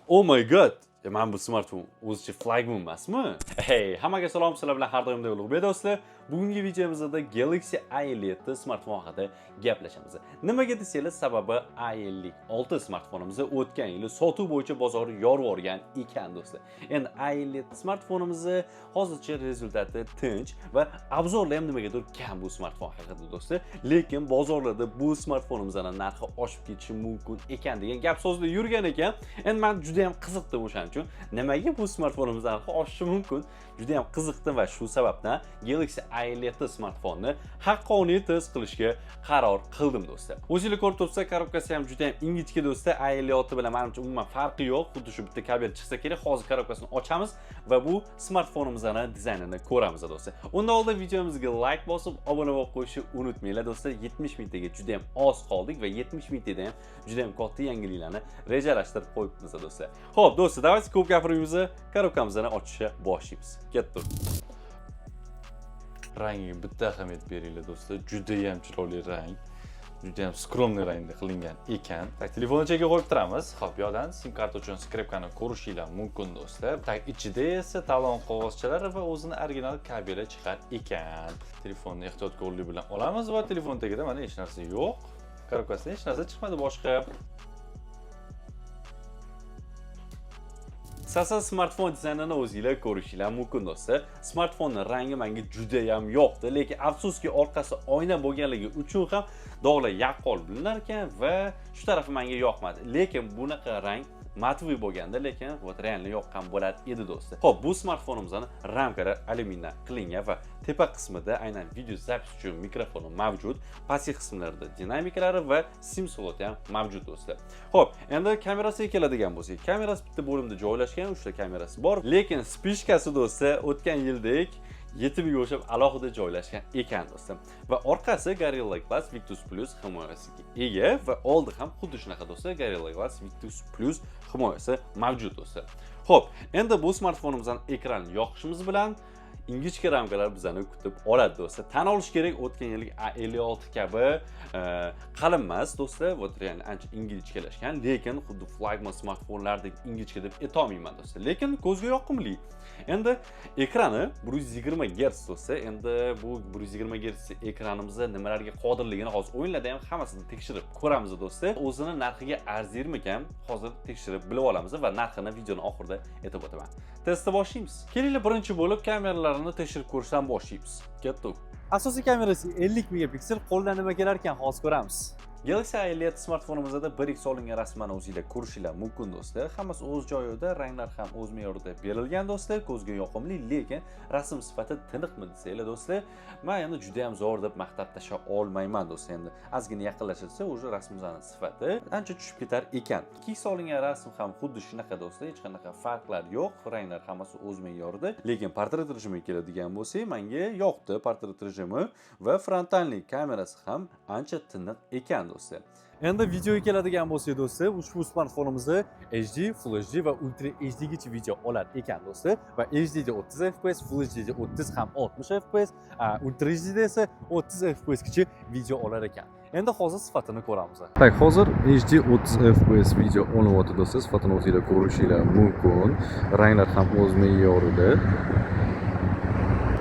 Oh my God! Mana bu smartfon o'zicha flagman emasmi? Hey, hammaga salom, sizlar bilan har doimdek Ulug'bek do'stlar. Bugungi videomizda Galaxy A57 smartfon haqida gaplashamiz. Nimaga desanglar, sababi A56 smartfonimizni o'tgan yili sotuv bo'yicha bozorni yorib yuborgan ekan do'stlar. Endi A57 smartfonimizni hozircha результат i tinch va обзор lar ham nimagadir kam bu smartfon haqida do'stlar. Lekin bozorlarda bu smartfonimizning narxi oshib ketishi mumkin ekan degan gap so'zlar yurgan ekan. Endi men juda ham qiziqdim o'shaning uchun. Nimaga bu smartfonimiz narxi oshishi mumkin? Juda ham qiziqdim va shu sababdan Galaxy A57 smartfonni haqqoniy test qilishga qaror qildim do'stlar. O'zinglar ko'rib turibsizlar, коробка si ham juda ham ingichka do'stlar. A56 bilan menimcha umuman farqi yo'q. Xuddi shu bitta kabel chiqsa kerak. Hozir коробка sini ochamiz va bu smartfonimizni dizaynini ko'ramiz do'stlar. Undan oldin videomizga like bosib, obuna bo'lib qo'yishni unutmanglar do'stlar. 70 mingtaga juda ham oz qoldik va 70 mingtada ham juda ham katta yangiliklarni rejalashtirib qo'yibmiz do'stlar. Xo'p, do'stlar, давайте ko'p gapirmaymiz, коробка mizni ochishga boshlaymiz. Ketdik. Rangiga bitta ahamiyat beringlar do'stlar, juda ham chiroyli rang, juda ham скромный rangda qilingan ekan. Так, telefonni chekka qo'yib turamiz. Xo'p, bu yoqdan sim karta uchun скрепка ni ko'rishinglar mumkin do'stlar. Так, ichida esa talon qog'ozchalari va o'zini original kabeli chiqar ekan. Telefonni ehtiyotkorlik bilan olamiz va telefon tagida mana hech narsa yo'q, коробка sidan hech narsa chiqmadi boshqa. Sasa smartfon dizaynini o'zinglar ko'rishinglar mumkin do'stlar. Smartfonni rangi menga juda ham yoqdi, lekin afsuski orqasi oyna bo'lganligi uchun ham dog'lar yaqqol bilinar ekan va shu tarafi menga yoqmadi. Lekin bunaqa rang матовый bo'lganda, lekin вот реально yoqqan bo'lar edi do'stlar. Xo'p, bu smartfonimizni ramkalari alyumindan qilingan va tepa qismida aynan video запись uchun mikrofoni mavjud. Pastki qismlarida dinamikalari va sim sloti ham mavjud do'stlar. Xo'p, endi kamerasiga keladigan bo'lsak, kamerasi bitta bo'limda joylashgan, 3 ta kamerasi bor, lekin вспышка si do'stlar o'tgan yildek yetimiga o'xshab alohida joylashgan ekan do'stlar. Va orqasi Gorilla Glass Victus Plus himoyasiga ega va oldi ham xuddi shunaqa do'stlar, Gorilla Glass Victus Plus himoyasi mavjud do'stlar. Xo'p, endi bu smartfonimizning ekran yoqishimiz bilan ingichka ramkalar bizani kutib oladi do'stlar. Tan olish kerak, o'tgan yilgi A56 kabi qalin emas do'stlar, вот реально ancha ingichkalashgan, lekin xuddi flagman smartfonlardek ingichka deb aytolmayman do'stlar, lekin ko'zga yoqimli. Endi ekrani 120 Hz do'stlar. Endi bu 120 Hz ekranimizda nimalarga qodirligini hozir o'yinlarda ham hammasini tekshirib ko'ramiz do'stlar. O'zini narxiga arzirmikan, hozir tekshirib bilib olamiz va narxini videoni oxirida aytib o'taman. Testni boshlaymiz. Kelinglar, birinchi bo'lib kameralarni tekshirib ko'rishdan boshlaymiz. Ketdik. Asosiy kamerasi 50 megapiksel, qo'ldan nima kelar ekan, hozir ko'ramiz. Galaxy A57 smartfonimizda 1x olingan rasmni o'zinglar ko'rishinglar mumkin do'stlar. Hammasi o'z joyida, ranglar ham o'z me'yorida berilgan do'stlar, ko'zga yoqimli, lekin rasm sifati tiniqmi desanglar do'stlar, men endi juda ham zo'r deb maqtab tasha olmayman do'stlar. Endi ozgina yaqinlashilsa, уже rasmimizni sifati ancha tushib ketar ekan. 2x olingan rasm ham xuddi shunaqa do'stlar, hech qanaqa farqlar yo'q, ranglar hammasi o'z me'yorida. Lekin portret rejimiga keladigan bo'lsak, menga yoqdi portret rejimi va frontalniy kamerasi ham ancha tiniq ekan do'stlar. Endi videoga keladigan bo'lsak do'stlar, ushbu smartfonimizda HD, Full HD va Ultra HD gacha video olar ekan do'stlar. Va HD da 30 FPS, Full HD da 30 ham 60 FPS, Ultra HD da esa 30 FPS gacha video olar ekan. Endi hozir sifatini ko'ramiz. Так, hozir HD 30 FPS video olyapti do'stlar, sifatini o'zinglar ko'rishinglar mumkin. Ranglar ham o'z me'yorida.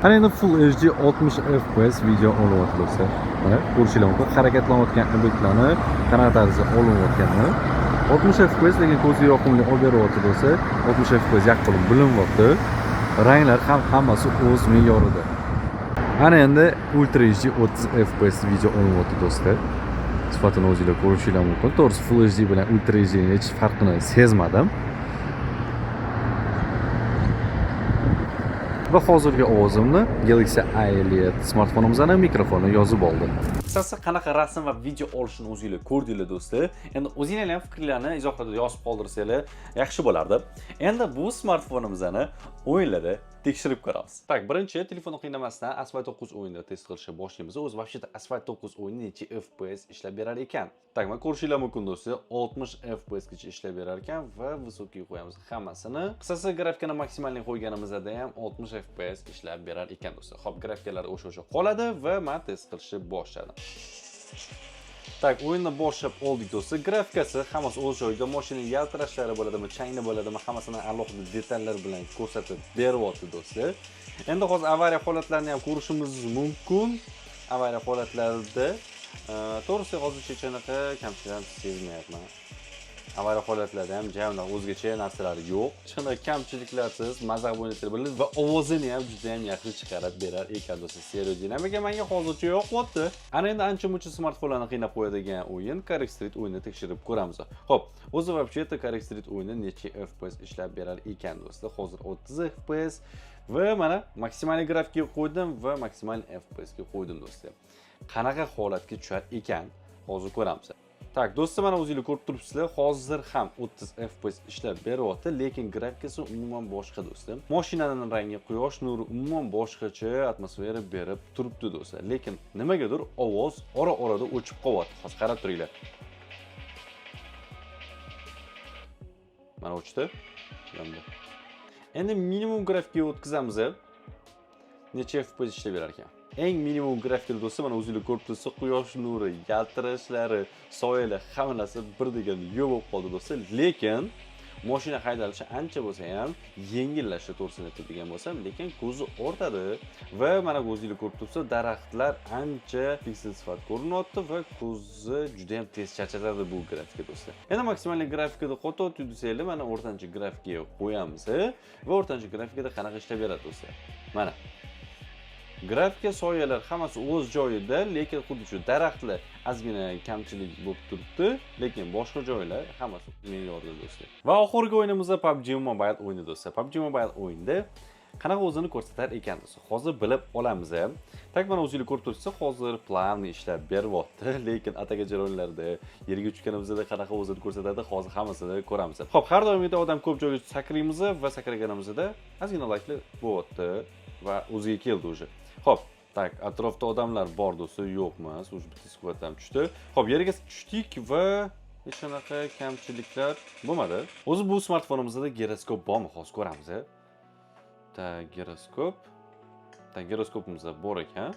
Ana endi Full HD 60 FPS video olyapti do'stlar. Mana ko'rishinglar mumkin, harakatlanayotgan obyektlarni qanaqa tarzda olinayotganini. 60 FPS lekin ko'zga yoqimli olib beryapti do'stlar. 60 FPS yaqqol bilinyapti. Ranglar ham hammasi o'z me'yorida. Ana endi Ultra HD 30 FPS video olinyapti do'stlar. Sifatini o'zinglar ko'rishinglar mumkin. To'g'risi, Full HD bilan Ultra HD ning hech farqini sezmadim. Va hozirgi ovozimni Galaxy A57 smartfonimizning mikrofoni yozib oldi. Qisqasi, qanaqa rasm va video olishini o'zinglar ko'rdinglar do'stlar. Endi o'zinglar ham fikrlarni izohlarda yozib qoldirsanglar yaxshi bo'lardi. Endi bu smartfonimizni o'yinlarda tekshirib ko'ramiz. Так, birinchi telefonni qiynamasdan Asphalt 9 o'yinida test qilishni boshlaymiz. O'zi вообще Asphalt 9 o'yini necha FPS ishlab berar ekan? Так, mana ko'rishinglar mumkin do'stlar, 60 FPS gacha ishlab berar ekan va высокий qo'yamiz hammasini. Qisqasi, grafikani maksimalni qo'yganimizda ham 60 FPS ishlab berar ekan do'stlar. Xo'p, grafikalar o'sha-o'sha qoladi va men test qilishni boshladim. Так, o'yinni boshlab oldik do'stlar. Grafikasi hammasi o'z joyida, mashina yaltirashlari bo'ladimi, changni bo'ladimi, hammasini alohida detallar bilan ko'rsatib beryapti do'stlar. Endi hozir avariya holatlarini ham ko'rishimiz mumkin. Avariya holatlarida to'g'risi hozircha hech qanaqa kamchiliklarni sezmayapman. Avariya holatlarda ham jamla o'zgacha narsalar yo'q. Hech qanday kamchiliklarsiz maza qilib o'ynasanglar bo'ladi va ovozini ham juda ham yaxshi chiqarib berar ekan do'stlar. Stereo dinamika menga hozircha yoqyapti. Ana endi ancha-muncha smartfonlarni qiynab qo'yadigan o'yin CarX Street o'yinini tekshirib ko'ramiz. Xo'p, o'zi вообще-то CarX Street o'yini necha FPS ishlab berar ekan do'stlar? Hozir 30 FPS va mana maksimal grafikaga qo'ydim va maksimal FPS ga qo'ydim do'stlar. Qanaqa holatga tushar ekan hozir ko'ramiz. Так, do'stlar, mana o'zinglar ko'rib turibsizlar, hozir ham 30 FPS ishlab beryapti, lekin grafikasi umuman boshqa do'stlar. Mashinaning rangi, quyosh nuri umuman boshqacha atmosfera berib turibdi do'stlar. Lekin nimagadir ovoz ora-orada o'chib qolyapti. Hozir qarab turinglar. Mana o'chdi. Yondi. Endi minimum grafikaga o'tkazamiz. Necha FPS ishlab berar ekan? Eng minimum grafikada do'stlar, mana o'zinglar ko'rib turibsiz, quyosh nuri, yaltirashlari, soyalar, hamma narsa bir deganda yo'q bo'lib qoldi do'stlar. Lekin mashina haydalishi ancha bo'lsa ham yengillashdi, to'g'risini aytadigan bo'lsam, lekin ko'zi o'rtadi va mana o'zinglar ko'rib turibsiz, daraxtlar ancha piksel sifat ko'rinyapti va ko'zni juda ham tez charchatadi bu grafika do'stlar. Endi maksimal grafikada qo'tyapti desanglar, mana o'rtancha grafikaga qo'yamiz va o'rtancha grafikada qanaqa ishlab beradi do'stlar. Mana grafika, soyalar hammasi o'z joyida, lekin xuddi shu daraxtlar ozgina kamchilik bo'lib turibdi, lekin boshqa joylar hammasi me'yorda do'stlar. Va oxirgi o'yinimizda PUBG Mobile o'yini do'stlar. PUBG Mobile o'yinida qanaqa o'zini ko'rsatar ekan do'stlar? Hozir bilib olamiz. Tak, mana o'zinglar ko'rib turibsiz, hozir planni ishlab beryapti, lekin ataka jarayonlarda yerga tushganimizda qanaqa o'zini ko'rsatadi, hozir hammasini ko'ramiz. Xo'p, har doimgidek odam ko'p joyga sakraymiz va sakraganimizda ozgina layklar bo'lyapti va o'ziga keldi o'sha. Xo'p, tak, atrofda odamlar bor do'stlar, yo'q emas, o'sha bitta skvat ham tushdi. Xo'p, yerga tushdik va hech qanaqa kamchiliklar bo'lmadi. O'zi bu smartfonimizda giroskop bormi? Hozir ko'ramiz. Tak, giroskop. Tak, giroskopimizda bor ekan.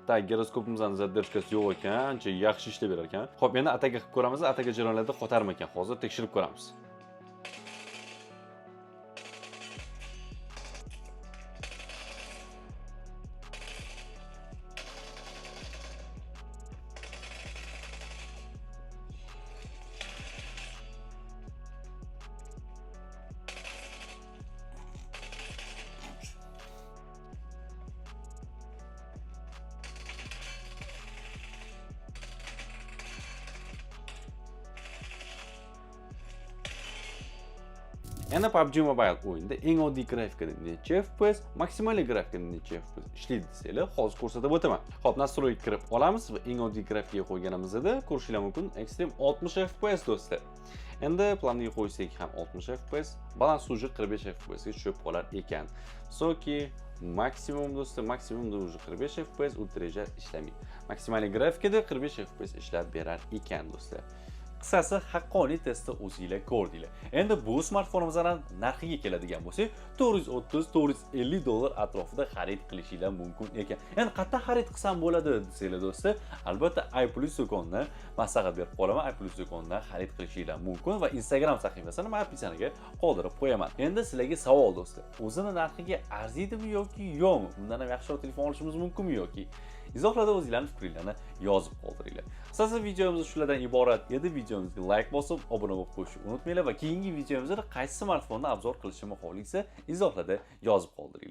Tak, giroskopimizning zadержкasi yo'q ekan, ancha yaxshi ishlab berar ekan. Xo'p, endi ataka qilib ko'ramiz, ataka jarayonlarda qotarmi ekan? Hozir tekshirib ko'ramiz. Yana PUBG Mobile o'yinida eng oddiy grafikada necha FPS, maksimal grafikada necha FPS ishlaydi desanglar, hozir ko'rsatib o'taman. Xo'p, настройка kirib olamiz va eng oddiy grafikaga qo'yganimizda ko'rishinglar mumkin Extreme 60 FPS do'stlar. Endi planga qo'ysak ham 60 FPS, balans уже 45 FPS ga tushib qolar ekan. Soki maksimum do'stlar, maksimumda уже 45 FPS ultra ishlamaydi. Maksimal grafikada 45 FPS ishlab berar ekan do'stlar. Qisqasi, haqqoniy testni o'zinglar ko'rdinglar. Endi bu smartfonimizning narxiga keladigan bo'lsak, 430-450 dollar atrofida xarid qilishinglar mumkin ekan. Endi qayerda xarid qilsam bo'ladi desanglar do'stlar, albatta iPlus do'konidan maslahat berib qolaman. iPlus do'konidan xarid qilishinglar mumkin va Instagram sahifasini men описаниеga qoldirib qo'yaman. Endi sizlarga savol do'stlar, o'zini narxiga arziydimi yoki yo'qmi? Bundan ham yaxshiroq telefon olishimiz mumkinmi yoki? Izohlarda o'zinglarning fikringizni yozib qoldiringlar. Qisqasi videomiz shulardan iborat edi. Videomizga like bosib, obuna bo'lib qo'yishni unutmanglar va keyingi videomizda qaysi smartfonni obzor qilishimni xohlaysiz, izohlarda yozib qoldiringlar.